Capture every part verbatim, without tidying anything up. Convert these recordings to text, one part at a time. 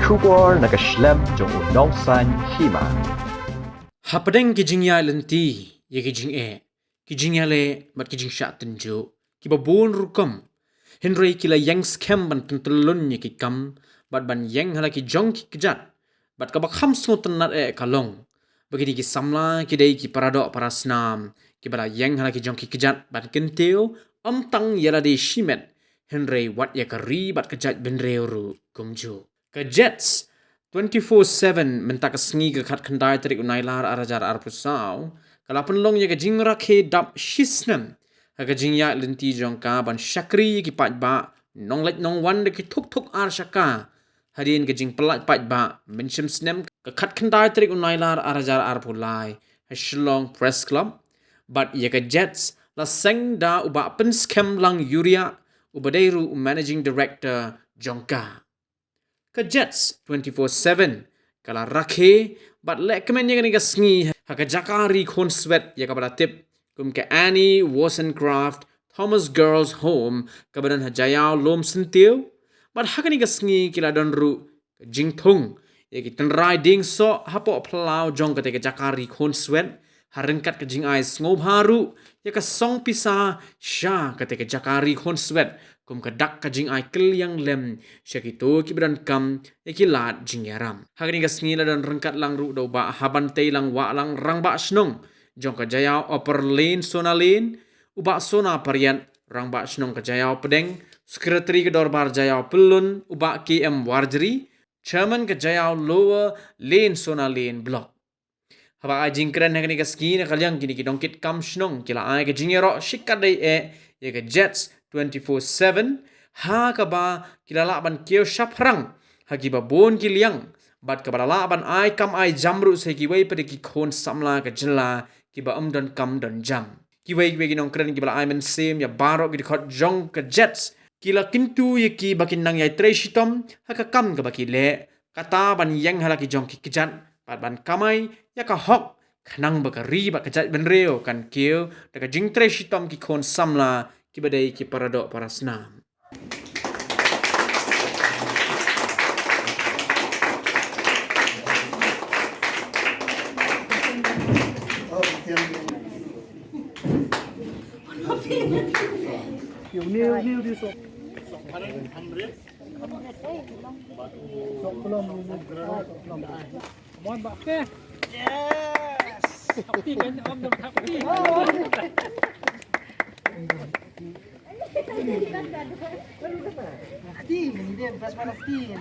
Khubor na ka shlem jong u nongsaiñ hima. Hapdeng ki jingïaid lynti ïa ki jingeh, ki jingïaleh bad ki jingshah tynjuh kiba bun rukom, hynrei ki la ïeng skhem ban pyntyllun ïa ki kam bad ban ïeng ha la ki jong ki kjat. Bad kaba kham sngewtynnat eh ka long ba kine ki samla ki dei ki paradoh parasnam kiba la ïeng ha la ki jong ki kjat ban kyntiew ym tang ïa lade shimet, hynrei wat ïa ka ri bad ka jaitbynriew ruh kumjuh. Ka Jets twenty-four seven mynta ka sngi ka khatkhyndai tarik u Nailar ar hajar arphew saw ka la pynlong ïa ka jingrakhe dap shisnem ha ka jingïaid lynti jong ka ban shakri ïa ki paidbah nongleit nongwan da ki thuk thuk ar shaka hadien ka jingpyllait paidbah mynshem snem ka khatkhyndai tarik u Nailar ar hajar arphew lai ha Shillong Press Club. Bad ïa ka Jets la seng da u Bah Pynskhem Lang Uriah uba dei ruh u Managing Director jong ka. Ka Jets twenty-four seven ka la rakhe bad lehkmen ïa kane ka sngi ha ka jaka ri khunswet ïa kaba la tip kum ka Annie Wollstonecraft Thomas Girls Home kaba don ha Jaïaw Lum Syntiew. Bad ha kane ka sngi ki la don ruh ka jingthung ïa ki tynrai dieng soh hapoh phyllaw jong kata ka jaka ri khunswet ha ryngkat ka jingai sngewbha ruh ïa ka song pisa sha kata ka jaka ri khunswet kum ka dak ka jingai kylliang lem sha kito kiba donkam ïa ki lad jingïaram. Ha kane ka sngi la don ryngkat lang ruh da u Bah Habantei Lang Wahlang, Rangbah Shnong jong ka Jaïaw Upper Lane Sona Lane, u Bah Sona Pariat, Rangbah Shnong ka Jaïaw Pdeng, Secretary ka Dorbar Jaïaw Pyllun, u Bah K M Warjri, Chairman ka Jaïaw Lower Lane Sona Lane Block. Haba ai jingkren ha kane ka sngi na ka liang kine ki nongkitkam shnong ki la ai ka jingïaroh shikatdei eh ïa ka Jets twenty-four seven ha kaba ki la lah ban kiew shaphrang ha kiba bun ki liang bad kaba la lah ban ai kam ai jam ruh sa ïa kiwei pat de ki khun samla ka jylla kiba ym donkam donjam. Kiwei kiwei ki nongkren kiba la ai mynsiem ïa baroh ki dkhot jong ka Jets ki la kyntu ïa ki ba kin nang ïai trei shitom ha ka kam kaba ki leh, kata ban ïeng ha la ki jong ki kjat bad ban kamai ïa ka hok khnang ba ka ri bad ka jaitbynriew kan kiew da ka jingtrei shitom ki khun samla kiba dei ki paradoh parasnam. Yes. Happy kan, Om, dong happy. Happy, ni dia best man happy ni.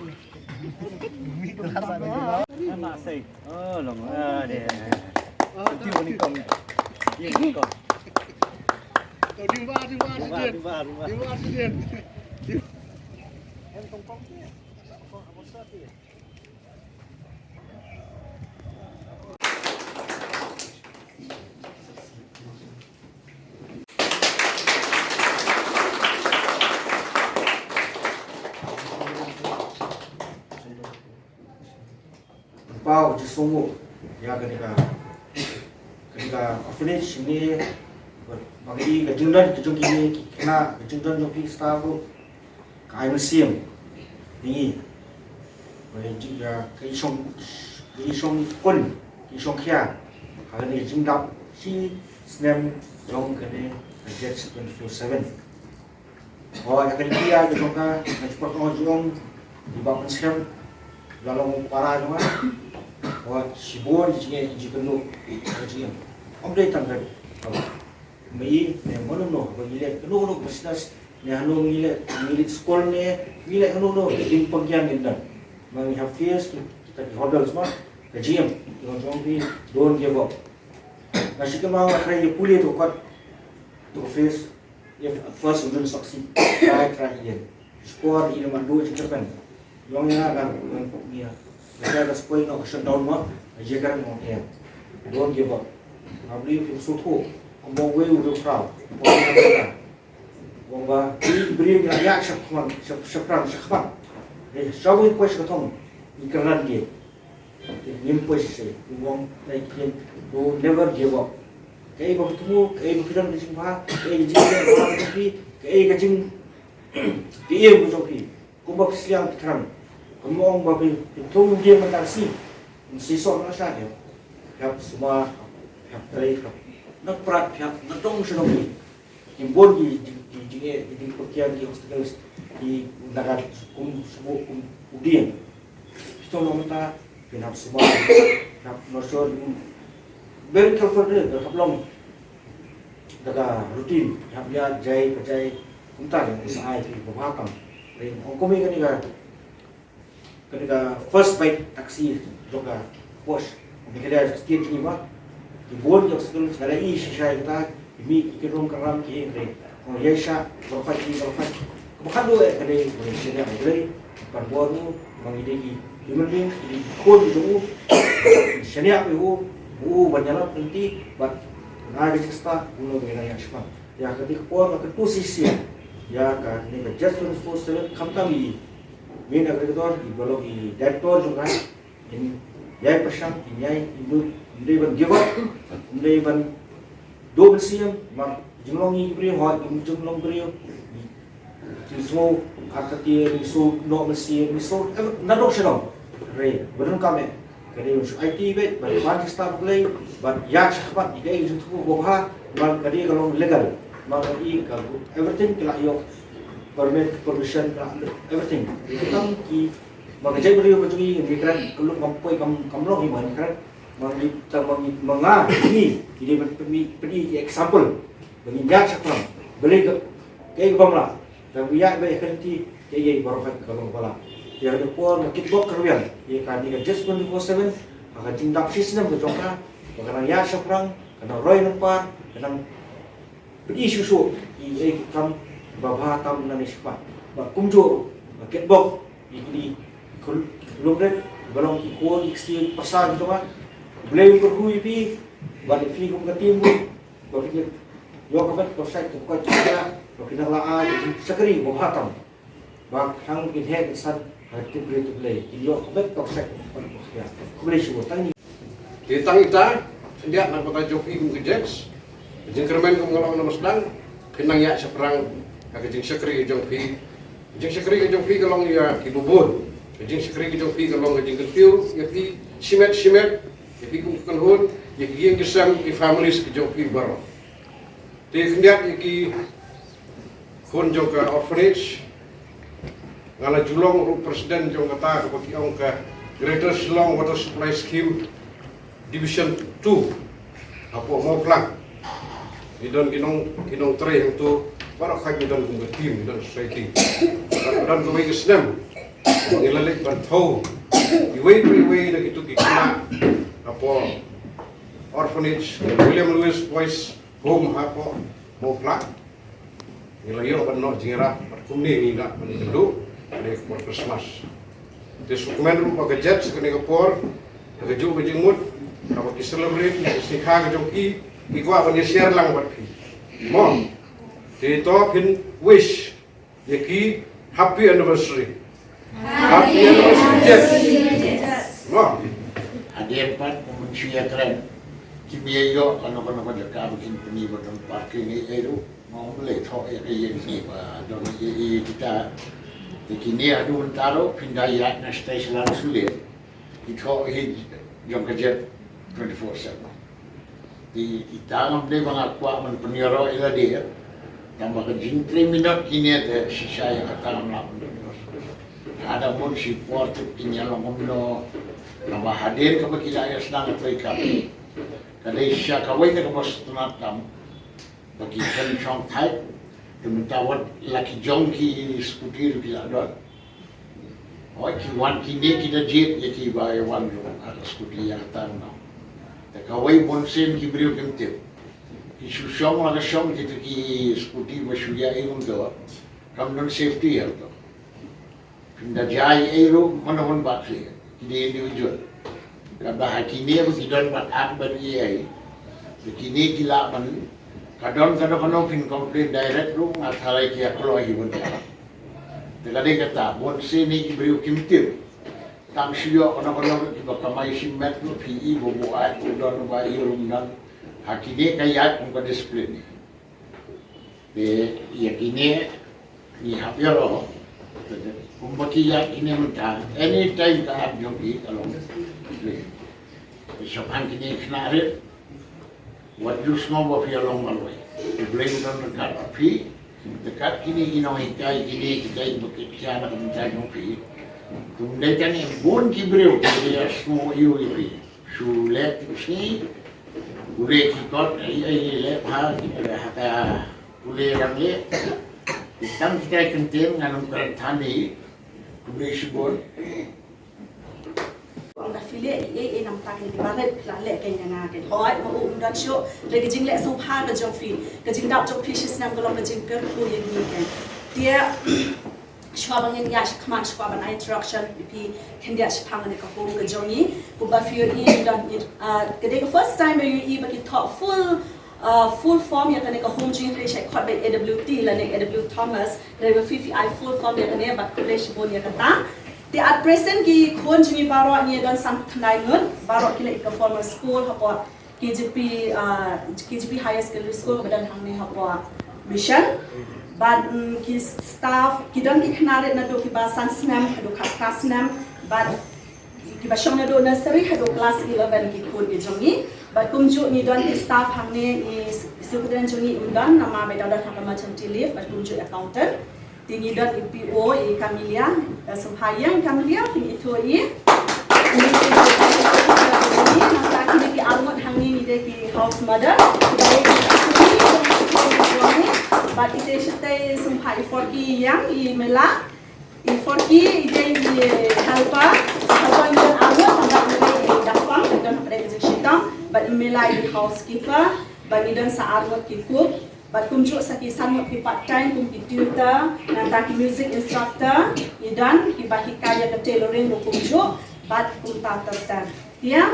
Mak sai. Oh, long. Ah, dia. Happy ni kong. Dia ni kong. Ding ba, ding ba, ding ba, ding ba, ding ba. Ding ba, ding ba. Pau ji songo ya ka dika ka dika orphanage ni ba ka dika jingdon ka jong kini ki kena ka jingdon jong ki staff ko. Ka ai mynsiem ïa ngi ba ïa ka i shong, ka i shong kun, ka i shong khia ha kane ka jingdap shi snem jong kane ka Jets twenty-four seven. Hooid, ha kane ka jingdap jong ka, nga shu pat ong jong i Bah Mynsiem la long para jong nga. Hooid, shibun jingeh jingkynnoh ka jingeh. Ym dei tang ka ba ngi ne mano mano ba ngi leh kano kano ka business, ne hano ngi leh, ngi leh skul ne ngi leh kano kano, ngi pang kiang ngi dan. Ma ngi have fears kita ki hurdles ma ka jingim. Ki hurdles jong ki, don't give up. Nga shim kynmaw nga try ïa pule to kat to face. If at first you don't succeed, try, try again. Score ïa man do jingkyrpang. Long ïa nga ngan pok nia. Nga ka square no ka shutdown ma, ka jingkyrpang ngong ïa. Don't give up. I believe in suthu. Kumba wei u proud. Kumba bri bri ïa ïa shaphrang, shaphrang, shaphrang. Eh, shawi kwes ka thong. Ni kyrdan ge. Ngim kwes se. Ngong tai kien. Don't never give up. Kaei ba phi thmu, kaei ba phi don ka jingbha, kaei ka jingeh ba phi, kaei ka jing, kaei ka jong phi. Kumba phi sliang phi thrang. Kum ong ba phi, phi thung ïa mynta shi. Shi sor na sha ne. Phi hap sumar, phi hap trei, phi hap na prat, phi hap na dong sha dong. Ki bun ki, ki, ki jingeh, ki jingpyrkiang, ki obstacles, ki nagat kum subu kum u dieng. Phi thung na mynta, phi hap sumar, phi hap nurture, very careful dei, phi hap long. Da ka routine, phi hap ïa jai, ka jai, kumta dei, sa ai, phi ba bha kam. Dei, ong kum ïa kane ka Kane ka first bite taxi jong ka Porsche. Ni ka dei state jong i ba. Ki bun jong school ka dei i shisha ita, i mih ki rum ka ram ki hing re. Ko yai sha, ko fai ki, ko fai. Ko khan do eh ka dei, ko shania ka dei. Pan bor u, mang i dei ki human being, i dei ki khun jong u. Shania u, u ban ïalap nanti, but nga ka jingstad, u no ngi na ïa shipang. Ïa ka dei ka por ka tu shisha. Ïa kane ka Jets twenty-four seven khamtam i main aggregator, i ba long i director jong ka, in ïai pyrshang, in ïai, in dei, in dei ban give up, in dei ban dum siem, ma jinglong i briew, ha, in jinglong briew, i, i so, arkatia, i so, no, siem, i so, eh, na dong shalom. Re, ba donkam eh. Ka dei ban shu aiti beit, ban ban ki staff Blei, ban ïa shakhmat ïa kaei ka jingthmu ba bha, ban ka dei ka long legal, ban ka i ka everything ka la ïoh permit, permission, ka la everything. Ïa ka tam ki, ban ka jait briew ka jong i, ngi kren, ka long kam poi, kam, kam long i ban kren, ban i, tang ban i, ban nga, ni, ki dei ban pynmih, pynmih ki example, ban i ïa shaphrang, Blei ka, kaei ka bym lah. Tang ïa ba ïa kynti ïa ïa baroh ka long bala. Ïa ka por ma kitbok ka ruwiang ïa ka ni ka Jets twenty-four seven, ha ka jingdap shisnem ka jong ka, ba ka nang ïa shaphrang, ka nang roi nang par, ka nang pynïasoh ïa ïa ki kam ba bha tam na ni shaphrang. Ba kumjuh ma kitbok ïa kini kul lungret ba long ki kol ïa ki ksiew pyrsa ki jong ka. Blei u kyrkhu ïa phi, ba ïa phi kum ka team. Ba phi ïoh ka met ka shait ka koit ka khia, ba phi nang la ai ka jingshakri ba bha tam. Ba khang kin heh kin san ha ka tip ri tip lei, kin ïoh ka met ka shait ka koit ka khia. Khublei shibun tang ni. Te tang ita, khyndiat na ka bynta jong phi kum ka Jets. Ka jingkyrmen kum nga la ong na masdang, phin nang ïa shaphrang ha ka jingshakri jong phi. Ka jingshakri ka jong phi ka long ïa ki bubun. Ka jingshakri ka jong phi ka long ka jingkyntiew ïa phi shimet shimet. Ïa phi kum ka kynhun, ïa ki ïing ki sem, ki families ki jong phi baroh. Te khyndiat ïa ki khun jong ka orphanage. Nga la ju long ruh president jong kata kaba ki ong ka Greater Shillong Water Supply Scheme Division two. Hapoh Mawphlang. Ngi don ki nong, ki nongtrei hangto, baroh khat ngi don kum ka team, ngi don society. Don, don kawei ka snem ba ngi la leit ban thew iwei pa iwei na kito ki khynnah hapoh orphanage, William Lewis Boys Home hapoh Mawphlang. Ngi la ïoh ban noh jingïarap bad kumne ngi nang ban kynduh ha kane ka por Christmas. Te sngewkmen ruh ba ka Jets ha kane ka por, ha kajuh ka jingmut, haba ki celebrate ïa ka sngikha ka jong ki, ki kwah ban ïa share lang bad phi. Mo. Te to phin wish ïa ki happy anniversary. Happy anniversary, Jets. Mo. Hadien pat, kum shu ïa kren, kim ïa ïoh kano kano ka jaka ba kin pyni ba don parking ei ei ruh. Mo, ym lei thoh ïa ka ïing hi ba don ïa i kita. Te kine haduh mynta ruh phin da ïaid na shatei sha la sulir. Ki thoh hi jong ka Jets twenty-four seven. Te kita ngam dei ba nga kwah ban pynïaroh ïa lade. Tang ba ka jingtrei minot kine te shisha ïa kata ngam lah ban pynïaroh. Lada bun shi por te kin ïa long kumno. Tang ba hadien kaba ki la ïa sdang ka trei kam, ka dei sha kawei te kaba sngewtynnat tam. Ba ki kren shong thait, te mynta wat la ki jong ki scooty ruh ki la don. Hooid ki wan kine ki da jied ïa ki ba ïa wan ruh ha ka scooty ïa kata no. Te kawei bun sien ki briew kim tip. Ki shu shong la ka shong kito ki scooty ba shu ïa i kumto. Kam don safety ïa to. Phin da jia ei ruh mano mano bad phi, kine individual. Kaba ha kine ba ki don bad act bad ei ei. Ba kine ki lah ban, ka don kano kano phin complain direct ruh, nga tharai ki ïa kloi hi bun ïa. Te ka dei kata, bun sien ki briew kim tip. Tang shu ïoh kano kano ruh kiba kamai shimet ruh phi i ba buaid ruh don ba i ruh ym don. Ha kine ka ïaid kum ka discipline. Te ïa kine ngi hap ïaroh. Kumba ki ïaid kine mynta, anytime ka ap jong ki ka long. Shaphang kine khynnah rit, wat ju sngew ba phi ïa long marwei. U Blei u don ryngkat bad phi. Ryngkat kine ki nonghikai, kine ki jait ba ki khia na ka bynta jong phi. Kum dei tang ïa bun ki briew ki ïa sngew ïa phi. Shu leh ki sngi, u leh ki kot, ai ai leh ha, ha ka, u leh rang leh. Tang kita kyntien ngan ym kren than ïa, khublei shibun. Ong da phi leh ei ei namar kine ki barit la leh kein ïa nga kein. Hooid, ma u ym don shuh, hynrei ka jingleh sngewbha ka jong phi, ka jingdap jong phi shisnem ka long ka jingkyrkhu ïa ngi kein. Te shuwa ba ngin ïa shakmat, shuwa ban ai introduction ïa phi khyndiat shaphang kane ka home ka jong ngi, kumba phi ïohi don, ah, ka dei ka first time ba ïohi ba ki thoh full, ah, full form ïa kane ka home jong ngi, hynrei shait khot ba A W T lane A W Thomas, hynrei ba phi phi ai full form ïa kane, bad khublei shibun ïa kata. Te at present ki khun jong ngi baroh ngi don san khyndai ngut, baroh ki leit ka formal school hapoh K J P, ah, K J P Higher Secondary School kaba don hangne hapoh Mission. Bad, mm, ki staff, ki don ki khynnah rit naduh kiba san snem haduh khatphra snem, bad kiba shong naduh nursery haduh class eleven ki khun ki jong ngi. Bad kumjuh ngi don ki staff hangne, i, i secretary jong ngi um don namar ba i dang don ha ka maternity leave, bad kumjuh accountant. Te ngi don i P O, i Camelia, eh, sngewbha ïa i Camelia, phin ithuh ïa i. Nangta kine ki arngut hangne ngi dei ki house mother. Bad ite shatei sngewbha i Forky ïa i Mela. I Forky i dei i helper. Helper ngi don arngut, nangta ngi dei i Dapang, ngi don ha pdeng ka jingshitom. Bad i Mela i housekeeper. Bad ngi don sa arngut ki cook. Bad kumjuh sa ki san ngut ki part time kum ki tutor, nangta ki music instructor, ngi don kiba hikai ïa ka tailoring ruh kumjuh, bad kumta ter ter. Ïa,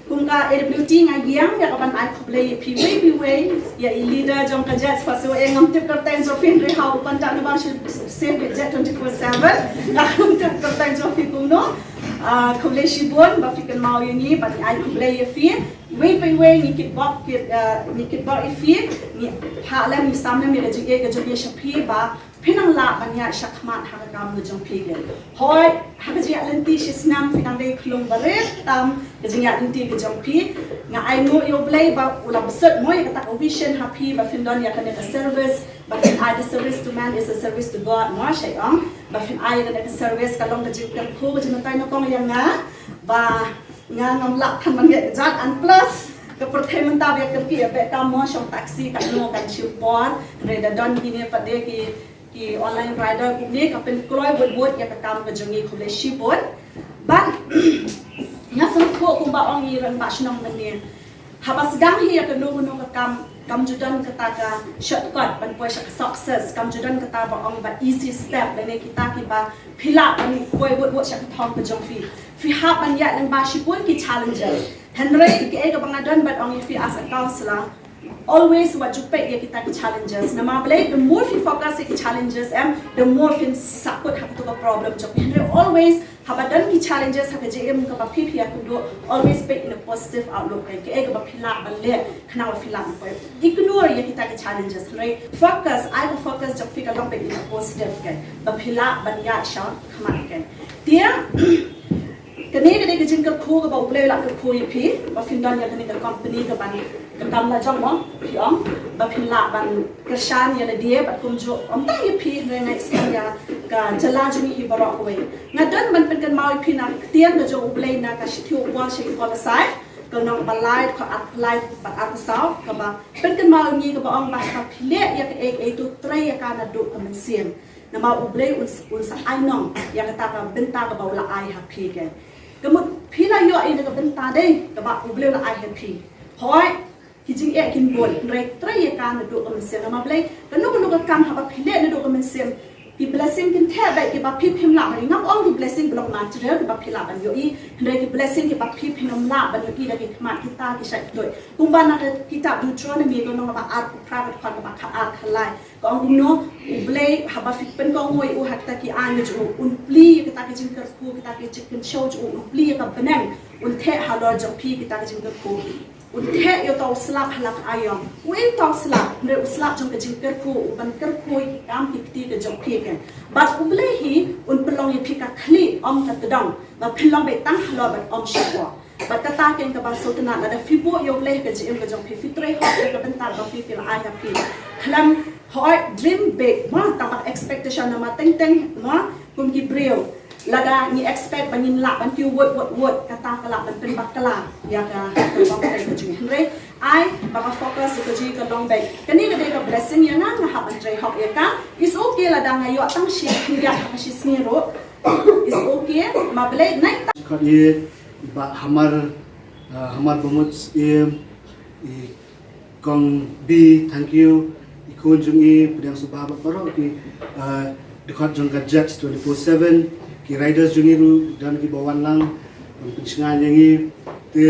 kum ka A W T nga ïeng ïa ka ban ai khublei ïa phi wei pa wei, ïa i leader jong ka Jets, pa shu ïa ngam tip kyrteng jong phi hynrei ha u contact number shu save Jets twenty four seven, ngam tip kyrteng jong phi kumno. Ah, khublei shibun ba phi kynmaw ïa ngi, ba ngi ai khublei ïa phi. Wei pa wei ngi kitbok, kit, eh, ngi kitbok ïa phi, ngi phah lem, ngi sam lem ïa ka jingïeit ka jong ngi sha phi ba phin nang lah ban ïaid shakhmat ha ka kam ka jong phi. Hooid, ha ka jingïaid lynti shisnem phi dang dei khlung barit tam ka jingïaid lynti ka jong phi. Nga ainguh ïa U Blei ba u la bsut mo ïa kata ka vision ha phi ba phin don ïa kane ka service, ba phin ai, the service to man is a service to God, mo, shai ong, ba phin ai ïa kane ka service. Ka long ka jingkyrkhu ka jingmyntoi nyngkong ïa nga ba nga ngam lah than ban ïaid kjat, and plus ka pyrthei mynta ba ïa kyrkieh ïa beh kam, mo, shong taxi katno kan shim por, hynrei da don kine pat de ki, ki online rider kumne, ka pynkloi bud bud ïa ka kam ka jong ngi. Khublei shibun. Bad nga sngewthuh kumba ong i rangbah shnong mynne, haba sdang hi ïa kano kano ka kam, kam ju don kata ka shortcut ban poi sha ka success, kam ju don kata ba ong ba easy step lane kita kiba phi lah ban poi bud bud sha ka thong ka jong phi. Phi hap ban ïaid lyngba shibun ki challenges. Hynrei kaei kaba nga don ban ong ïa phi as a counselor, always wat ju peit ïa kita ki challenges. Namar balei, the more phi focus ïa ki challenges em, the more phin sahkut ha kato ka problem jong phi. Hynrei always haba don ki challenges ha ka jingim kaba phi phi ïakynduh, always peit in a positive outlook, kaei kaei kaba phi lah ban leh khnang ba phi lah ban poi. Ignore ïa kita ki challenges, hynrei focus, ai ka focus jong phi ka long peit in a positive, kaei ba phi lah ban ïaid shakhmat, kaei. Te kane ka dei ka jingkyrkhu kaba U Blei u la kyrkhu ïa phi ba phin don ïa kane ka company ka ban, ka kam la jong, mo, phi ong, ba phin lah ban kyrshan ïa lade bad kumjuh ym tang ïa phi hynrei nga sngewthuh ïa ka jylla jong ngi hi baroh kawei. Nga don ban pynkynmaw ïa phi na ka ktien ka jong U Blei na ka Shithi u Paul sha ki Kolosai, ka lynnong ba lai, ka ar, lai bad arphew saw, kaba pynkynmaw ïa ngi kaba ong ba haba phi leh ïa kaei kaei to trei ïa ka naduh ka mynsiem. Namar U Blei un, un sa ai nong ïa kata ka bynta kaba u la ai ha phi, kaei. Ka mut phi la ïoh ïa ka bynta dei kaba U Blei u la ai ha phi. Hooid, ki jingeh kin bun, hynrei trei ïa ka naduh ka mynsiem. Namar balei, kano kano ka kam haba phi leh naduh ka mynsiem, ki blessing kin theh beit kiba phi phim lah ban ïohi. Ngam ong ki blessing ba long material kiba phi lah ban ïohi, hynrei ki blessing kiba phi phin ym lah ban ïohi da ki khmat kita ki shait ktuid. Kumba na ka kitab Deuteronomy ka lynnong ba arphew phra, ka dkhot kaba khatar khatlai. Ong kumno, U Blei haba phi pynkohnguh ïa u ha kita ki aiñ jong u, un plie ïa kita ki jingkyrkhu, kita ki jingkynshew jong u, un plie ïa ka bneng, un theh halor jong phi kita ki jingkyrkhu. Un theh ïa uta u slap ha la ka aiñ. Uei uta u slap? Hynrei u slap jong ka jingkyrkhu, u ban kyrkhu ïa ki kam ki kti ka jong phi kein. Bad U Blei hi un pynlong ïa phi ka khlieh, ym ka tdong, ba phin long beit tang halor bad ym shapoh. Bad kata kein kaba sngewtynnat, lada phi buh ïa U Blei ha ka jingim ka jong phi, phi trei hok ïa ka bynta ba phi, phi la ai ha phi. Khlem hooid, dream big, mo, tang ba expectation namar teng teng, mo, kum ki briew. Lada ngi expect ba ngin lah ban kiew wut wut wut, kata ka lah ban pynbakla ïa ka, ka bym trei ka jong ngi. Hynrei ai ba ka focus ka jong ngi ka long beit. Kane ka dei ka blessing ïa nga, nga hap ban trei hok ïa ka. It's okay lada nga ïoh tang shi khyndiat ha ka shi sngi ruh. It's okay. Ma Blei nai ta. Khot ïa i Bah Hamar, uh, Hamar Bamut Syiem, i Kong B, thank you. I khun jong ngi, pdiang sngewbha bad baroh ki, uh, dkhot jong ka Jets twenty-four seven, ki riders jong ngi ruh, don kiba wan lang ban pynshngaiñ ïa ngi. Te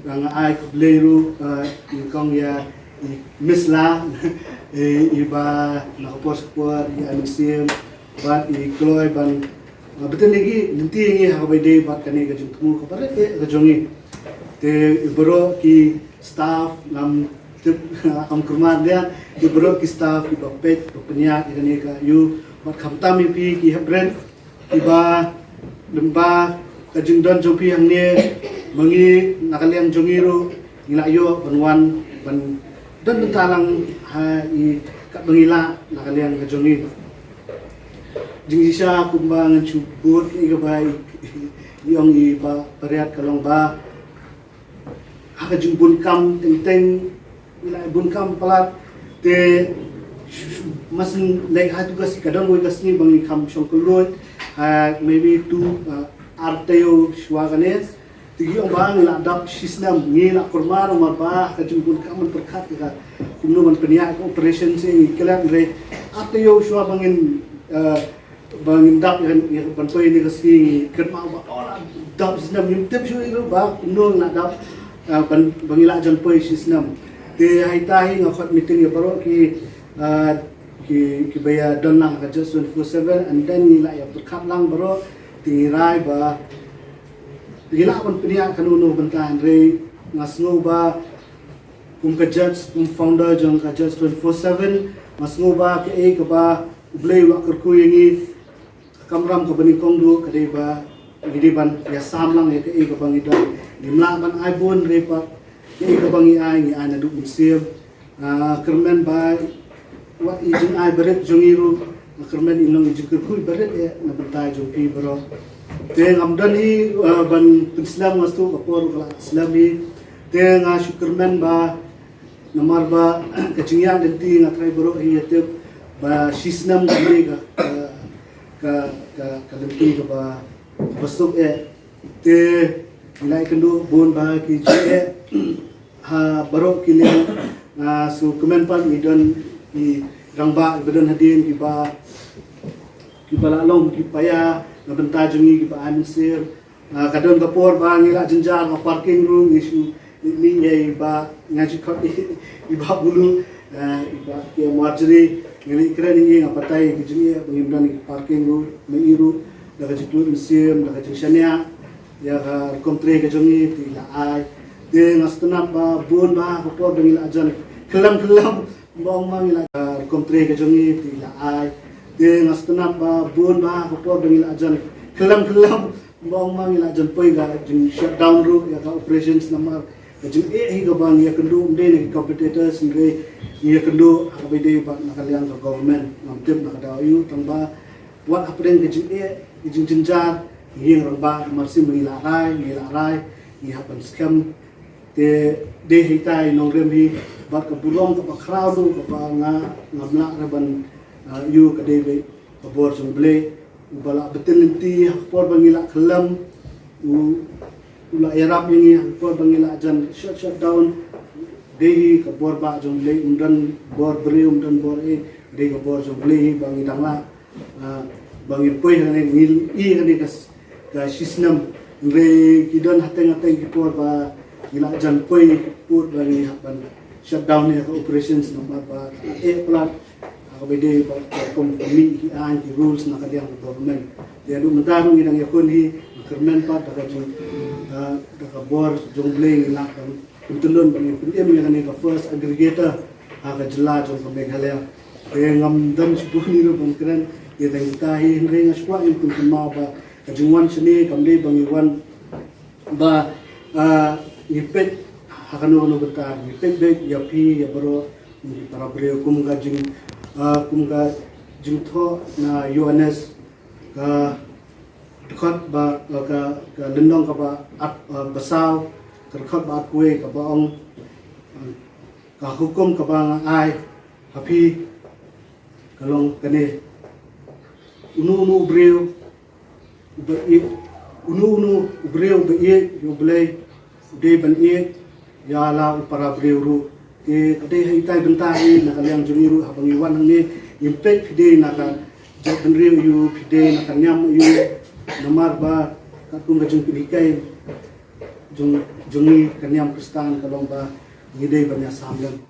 nga ai khublei ruh, uh, nyngkong ïa i Miss La, i, i ba na ka por sha ka por, i Amin Syiem, bad i kloi ban, uh, bteng ïa ngi, lynti ïa ngi ha kaba ïadei bad kane ka jingthmu kaba rit eh ka jong ngi. Te i baroh ki staff, ngam tip, ngam kyrmen ïa, i baroh ki staff kiba peit, ba pynïaid ïa kane ka aiñ, bad khamtam ïa phi ki hepdeng, kiba lyngba ka jingdon jong phi hangne, ma ngi na ka liang jong ngi ruh, ngi la ïoh ban wan ban don bynta lang ha i katba ngi lah na ka liang ka jong ngi. Jingshisha kumba ngan shu bud ïa kaba i, i ong i Bah Pariat ka long ba ha ka jingbun kam teng teng, ngi la bun kam palat, te sh-, sh-, mas leh ha tu ka sngi, ka don kawei ka sngi ba ngi kham shong kylluid, ha, maybe tu, uh, ar taïew shuwa kane, te ki ong ba ngi la dap shi snem, ngi la kyrmen namar ba ha ka jingbun kam ban pyrkhat ïa ka kumno ban pynïaid ka operation, shi ngi klet, hynrei ar taïew shuwa ba ngin, uh, ba ngin dap ïa, ïa ban poi ïa ka sngi, ngi kynmaw ba, oh, la dap shi snem, ngim tip shuh ïa ba kumno ngi la dap, ah, ban, ba ngi la jan poi shi snem. Te ha ita hi nga khot meeting ïa baroh ki, ah, ki, kiba ïadon lang ha ka Jets twenty-four seven, and then ngi la ïa pyrkhat lang baroh, te ngi rai ba ngi lah ban pynïaid kano kano bynta, hynrei nga sngew ba kum ka Jets, kum founder jong ka Jets twenty-four seven, nga sngew ba kaei kaba U Blei u la kyrkhu ïa ngi, ka kamram kaba nyngkong duh ka dei ba ngi dei ban ïasam lang ïa kaei kaba ngi don. Ngim lah ban ai bun, hynrei pat kaei kaba ngi ai, ngi ai naduh mynsiem. Ah, kyrmen ba wat i jingai barit jong ngi ruh, nga kyrmen in long i jingkyrkhu iba rit eh na bynta jong phi baroh. Te ngam don hi, ah, ban pynslem, nga sngewthuh ka por ka la slem hi. Te nga shu kyrmen ba namar ba ka jingïaid lynti, nga trai baroh hi ïa tip ba shi snem ka dei ka, ka, ka, ka, ka lynti kaba, kaba suk eh. Te ngi la ïakynduh bun bah ki jingeh ha baroh ki liang. Nga shu kmen pat ngi don ki rangbah kiba don hadien kiba, kiba la long ki paia na bynta jong ngi, kiba ai mynsiem. Ah, ka don ka por ba ngi la jynjar ha parking ruh, ngi shu mih ïa i Bah, nga ju khot i Bah Bulu, ah, i Bah K. Marjorie, ngi la kren ïa i, nga batai ïa ki jingeh ba ngim don ïa ki parking ruh, ma i ruh da ka jingkylluid mynsiem, da ka jingshaniah ïa ka rukom trei ka jong ngi, te i la ai. Te nga sngewtynnat ba bun bah ka por ba ngi la jan khlem khlem, ym ong ma ngi la, ah, rukom trei ka jong ngi, te i la ai. Te nga sngewtynnat ba bun bah ka por ba ngi la jan khlem khlem, ym ong ma ngi la jan poi ka jing shutdown ruh ïa ka operations namar ka jingeh hi kaba ngi ïakynduh, ym dei na ki competitors, hynrei ngi ïakynduh ha kaba ïadei bad na ka liang ka government. Ngam tip na ka daw aïu, tang ba wat hapdeng ka jingeh, ka jingjynjar, ngi ïeng rangbah, mar shu ngi la rai, ngi la rai, ngi hap ban skhem. Te dei hi tai nongrim hi bad ka burom kaba khraw ruh kaba nga, ngam lah re ban, ah, ïoh, ka dei beit ka bor jong Blei, uba la btin lynti ha ka por ba ngi la khlem, u, u la ïarap ïa ngi ha ka por ba ngi la jan shut, shutdown. Dei hi ka bor bah jong Blei, ym don bor briew, ym don bor ei, dei ka bor jong Blei hi ba ngi dang lah, ah, ba ngin poi hangne, ngi i hangne ka s-, ka shi snem. Hynrei ki don hateng hateng ki por ba ngi la jan poi pud ba ngi hap ban shutdown ïa ka operations namar ba eh palat. Kaba dei ba ka kum ka mih ki aiñ ki rules na ka liang ka government. Te haduh mynta ruh ngi dang ïakhun hi, kyrmen pat da ka jing, ah, da ka bor jong U Blei ngi lah ban pyntyllun ban ngin pynim ïa kane ka first aggregator ha ka jylla jong ka Meghalaya. Te ngam don shibun ruh ban kren ïa tang kita hi, hynrei nga sngewkwah ngin pynkynmaw ba ka jingwan shane kam dei ba ngi wan ba, ah, ngi peit ha kano kano ka bynta, ngi peit beit ïa phi ïa baroh ki para briew kum ka jing, ah, kum ka jingthoh na U N S, ka dkhot ba, ah, ka, ka lynnong kaba at, ah, ba saw, ka dkhot ba at kuwei kaba ong, ah, ka hukum kaba nga ai ha phi ka long kane: Uno uno u briew uba ïeit, uno uno u briew uba ïeit ïa U Blei u dei ban ïeit ïa la u para briew ruh. Te ka dei ha itai bynta hi na ka liang jong ngi ruh haba ngi wan hangne, ngim peit phi dei na ka jaitbynriew aiu, phi dei na ka niam aiu, namar ba katkum ka jingpynhikai jong, jong ngi ka niam Khristan ka long ba ngi dei ban ïasam lem.